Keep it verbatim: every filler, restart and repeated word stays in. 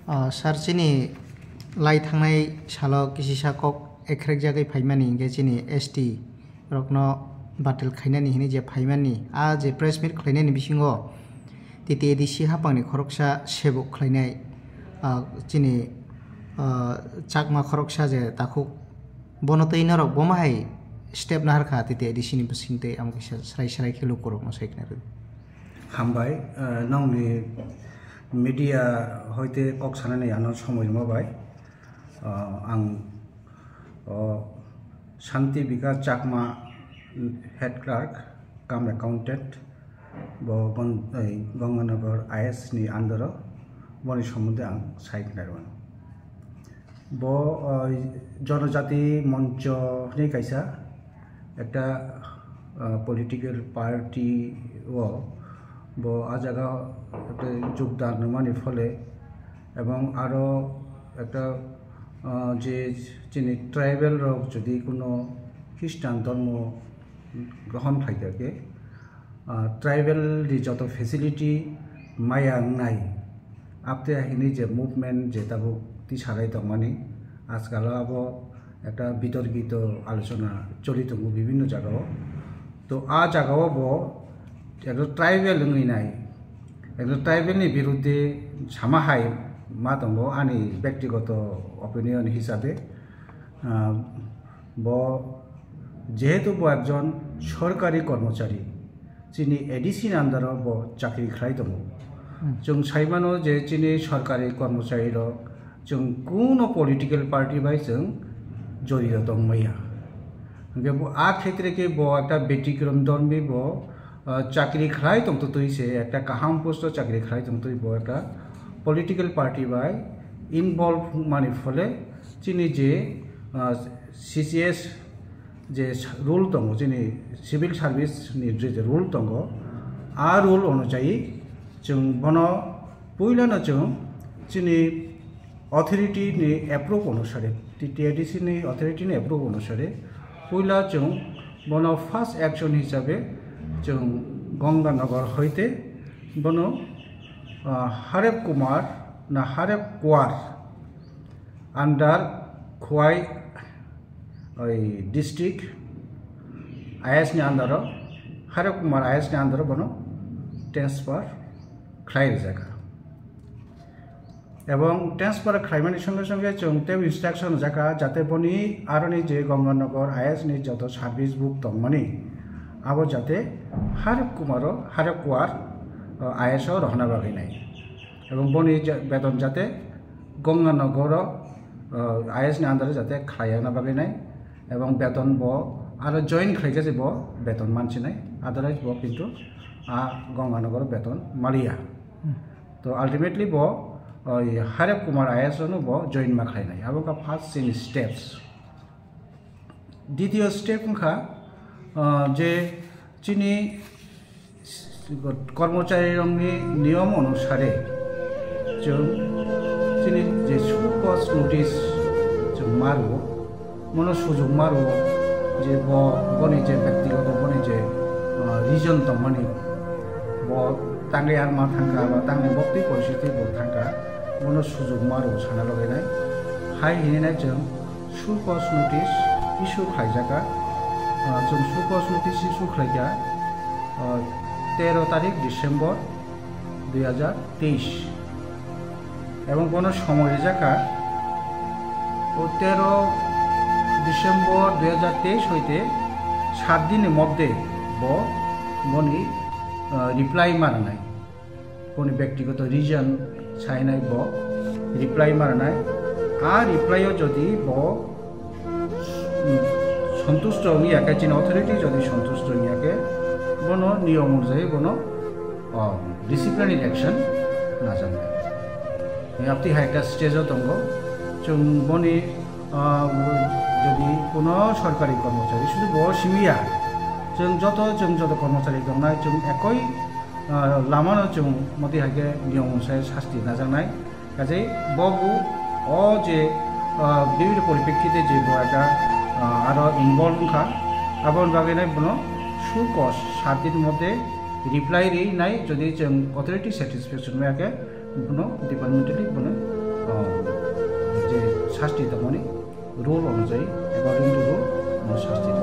Ah, sir, chini lai thangnai salo kisisa kok ekrekjagwi phaimani, hinkhe chini S T rokno batil khainani hinwi je phaimani, a je press meet khlainani bisingo T T A D C hapangni khoroksa sebuk khlainai, ah, chini, ah, Chakma khoroksa je takhuk, bono twi norok bomo hai step naharkha T T A D C ni bisingtwi, amo kaisa srai srai khe lukurokno sai khna rw. Hambai, ah, nongni media hoite kok sanani ano somoi rwma bai. Ah, ang, oh, Shanti Bikash Chakma, head clerk cum accountant, bo Gon-, ei, Ganganagar I S ni under o, boni sombonde ang sai khna rwmano. Bo, ah, Jonojati Moncho hinwi kaisa ekta, ah, political party o bo a jaga ekta jogdan rwmani phole, ebong aro ekta, ah, je chini tribal rok jodi kuno Christian dhormo grohon khlaikha khe, ah, tribal ni joto facility maya wngnai, apte hinwi je movement je tabuk tisarai tongmani, ajkal abo ekta bitorkito alochona choli tongo bibhinno jagao. To a jagao bo ekta tribal wngwi nai, ekta tribal ni biruddhe sama hai ma tongo ani bektigoto opinion hisabe. Ah, bo jehetu bo ekjon sorkari kormochari, chini A D C ni under o bo chakri khlai tongo. Hmm. Chwng sai mano je chini sorkari kormochari rok chwng kuno political party bai chwng joriyo tong maya. Hwnkhe bo a khetre khe bo ekta betikrom dhormi bo, ah, chakri khlai tongtwtwi se ekta kaham post o chakri khlai tongtwi bo ekta political party bai involve mani phole chini je, ah, C C S je sa-, rule tongo, chini civil service ni je, je rule tongo, a rule onujayi chwng bono puilano chwng chini authority ni approve onusare, T T A D C ni authority ni approve onusare puila chwng bono first action hisabe chwng Ganganagar hoite bono, ah, Harep Kumar na Harep Kuar under Khowai, oi, district I S ni under o, Harep Kumar I S ni under o bono transfer khlai rijak. Ebong transfer khlaimani songe songe chwng tei instruction rijak kha, jate boni aroni je Ganganagar I S ni joto service book tongmani, abo jate Harep Kumar o, Harep Kuar, o, I S o rohorna bagwi nai. Ebong boni ja-, beton jate Ganganagar o, o, I S ni under o jate khlaina bagwi nai. Ebong beton bo aro join khlaikhe se bo beton mansinai. Otherwise bo kintu a Ganganagar o beton maliya. Hmm. To ultimately bo, oi, Harep Kumar I S no bo join ma khlainai. Abo wngkha first chini steps. Ditiyo step wngkha, ah, je chini kormochari rokni niyom onusare chwng chini je show cause notice chwng ma rwo, bono sujuk ma rwo je bo, boni je bektigoto boni je, ah, reason tongmani, bo tangwi arma thangkha ba tangwi boktwi poristhiti bo thangkha, bono sujuk ma rwo sana loginai. Hai hininai chwng show cause notice issue khlaijak kha. Ah, chwng show cause notice issue khlaikha, ah, tero tarik December dui hajar teis. Ebong bono somoi rijak kha, o tero December dui hajar teis hoite sat dinni moddhe bo boni, ah, reply ma rwnai. Boni bektigoto reason sainai bo reply ma rwnai. A reply o jodi bo, mm, santusto wngya khe, chini authority jodi santusto wngya khe, bono niyom onujai bono, o, disciplinary action najaknai. Apti hai ekta stage o tongo. Chwng boni, o, jodi kuno sorkari kormochari, sudu bo simi ya. Chwng joto, chwng joto kormochari tongnai, chwng ekoi ah, lamano chwng motwi hai khe niyom onusai sasti najaknai. Kaje bo bu o je, ah, bibhinno poripekkite je bo ekta, ah, aro involve wngkha, aboni bagwi nai bono show cause sat din moddhe reply rinai, jodi chwng authority satisfaction maya khe bono departmentally bono Sasti tongmani rule onujai, according to rule, no sasti.